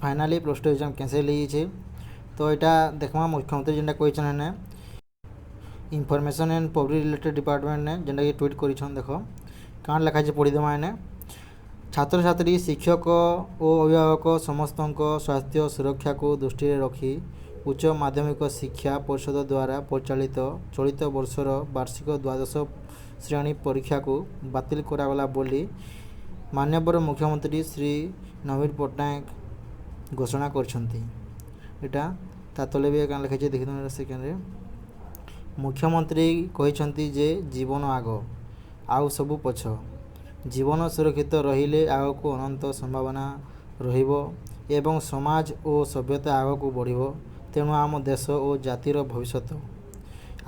Finally plus 2 exam cancel ହେଇଯାଇଛେ। ତ ଏଇଟା ଦେଖ୍ମା, ମୁଖ୍ୟମନ୍ତ୍ରୀ ଯେନ୍ଟା କହିଛନ୍ ହେନେ, information and public related ଡିପାର୍ଟମେଣ୍ଟନେ ଯେନ୍ଟାକି ଟ୍ୱିଟ୍ କରିଛନ୍। ଦେଖ, କାଣା ଲେଖା ହେଇଛେ, ପଢ଼ିଦେମା ଏନେ। ଛାତ୍ରଛାତ୍ରୀ, ଶିକ୍ଷକ ଓ ଅଭିଭାବକ ସମସ୍ତଙ୍କ ସ୍ୱାସ୍ଥ୍ୟ ସୁରକ୍ଷାକୁ ଦୃଷ୍ଟିରେ ରଖି ଉଚ୍ଚ ମାଧ୍ୟମିକ ଶିକ୍ଷା ପରିଷଦ ଦ୍ୱାରା ପରିଚାଳିତ ଚଳିତ ବର୍ଷର ବାର୍ଷିକ ଦ୍ୱାଦଶ ଶ୍ରେଣୀ ପରୀକ୍ଷାକୁ ବାତିଲ କରାଗଲା ବୋଲି ମାନ୍ୟବର ମୁଖ୍ୟମନ୍ତ୍ରୀ ଶ୍ରୀ ନବୀନ ପଟ୍ଟନାୟକ ଘୋଷଣା କରିଛନ୍ତି। ଏଇଟା ତା ତଲେ ବି କାଣା ଲେଖା ହେଇଛେ, ଦେଖିଦିଅନ୍ ସେକେଣ୍ଡରେ। ମୁଖ୍ୟମନ୍ତ୍ରୀ କହିଛନ୍ତି ଯେ ଜୀବନ ଆଗ, ଆଉ ସବୁ ପଛ। ଜୀବନ ସୁରକ୍ଷିତ ରହିଲେ ଆଗକୁ ଅନନ୍ତ ସମ୍ଭାବନା ରହିବ ଏବଂ ସମାଜ ଓ ସଭ୍ୟତା ଆଗକୁ ବଢ଼ିବ। ତେଣୁ ଆମ ଦେଶ ଓ ଜାତିର ଭବିଷ୍ୟତ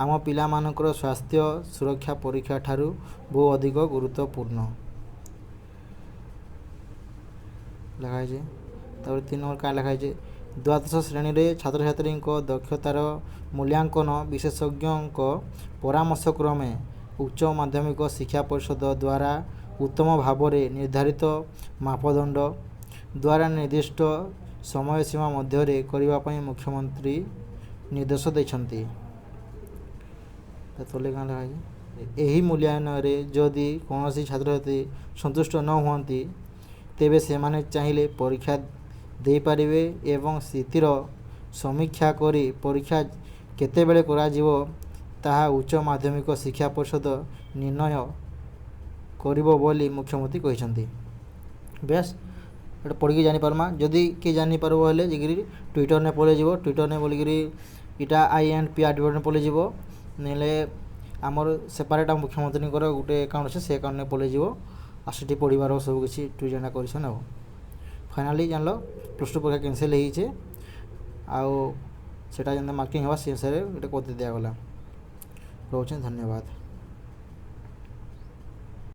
ଆମ ପିଲାମାନଙ୍କର ସ୍ୱାସ୍ଥ୍ୟ ସୁରକ୍ଷା ପରୀକ୍ଷା ଠାରୁ ବହୁ ଅଧିକ ଗୁରୁତ୍ୱପୂର୍ଣ୍ଣ ଲେଖା ହେଇଛେ। ତାପରେ 3 ନମ୍ବର କାଣା ଲେଖା ହେଇଛେ? ଦ୍ୱାଦଶ ଶ୍ରେଣୀରେ ଛାତ୍ରଛାତ୍ରୀଙ୍କ ଦକ୍ଷତାର ମୂଲ୍ୟାଙ୍କନ ବିଶେଷଜ୍ଞଙ୍କ ପରାମର୍ଶ କ୍ରମେ ଉଚ୍ଚ ମାଧ୍ୟମିକ ଶିକ୍ଷା ପରିଷଦ ଦ୍ୱାରା ଉତ୍ତମ ଭାବରେ ନିର୍ଦ୍ଧାରିତ ମାପଦଣ୍ଡ ଦ୍ୱାରା ନିର୍ଦ୍ଦିଷ୍ଟ ସମୟ ସୀମା ମଧ୍ୟରେ କରିବା ପାଇଁ ମୁଖ୍ୟମନ୍ତ୍ରୀ ନିର୍ଦ୍ଦେଶ ଦେଇଛନ୍ତି। ତା ତଲେ କାଣା ଲେଖା ହେଇଛେ? ଏହି ମୂଲ୍ୟାୟନରେ ଯଦି କୌଣସି ଛାତ୍ରଛାତ୍ରୀ ସନ୍ତୁଷ୍ଟ ନ ହୁଅନ୍ତି, ତେବେ ସେମାନେ ଚାହିଁଲେ ପରୀକ୍ଷା ଦେଇପାରିବେ ଏବଂ ସ୍ଥିତିର ସମୀକ୍ଷା କରି ପରୀକ୍ଷା କେତେବେଳେ କରାଯିବ, ତାହା ଉଚ୍ଚ ମାଧ୍ୟମିକ ଶିକ୍ଷା ପରିଷଦ ନିର୍ଣ୍ଣୟ କରିବ ବୋଲି ମୁଖ୍ୟମନ୍ତ୍ରୀ କହିଛନ୍ତି। ବେଶ, ଏଟା ପଢ଼ିକି ଜାଣିପାରମା। ଯଦି କିଏ ଜାଣିପାରିବ ହେଲେ ଯାଇକିରି ଟ୍ୱିଟର୍ନେ ପଳେଇଯିବ। ଟ୍ୱିଟର୍ନେ ବୋଲିକିରି ଇଟା I and P R department ପଳେଇଯିବ। ନହେଲେ ଆମର ସେପାରେଟ୍ ଆମ ମୁଖ୍ୟମନ୍ତ୍ରୀଙ୍କର ଗୋଟେ ଆକାଉଣ୍ଟ ଅଛି, ସେ ଆକାଉଣ୍ଟନେ ପଳେଇଯିବ ଆଉ ସେଠି ପଢ଼ିବାର ସବୁ କିଛି ଟ୍ୱିଟ୍ ଯେନ୍ଟା କରିଛନ୍। ଆଉ ଫାଇନାଲି ଜାଣିଲ, ପ୍ଲସ୍ 2 ପରୀକ୍ଷା କ୍ୟାନସେଲ୍ ହେଇଯାଇଛେ ଆଉ ସେଟା ଯେନ୍ତା ମାର୍କିଂ ହେବା, ସେ ଅନୁସାରେ ଏଇଟା କରି ଦିଆଗଲା। ରହୁଛେ, ଧନ୍ୟବାଦ।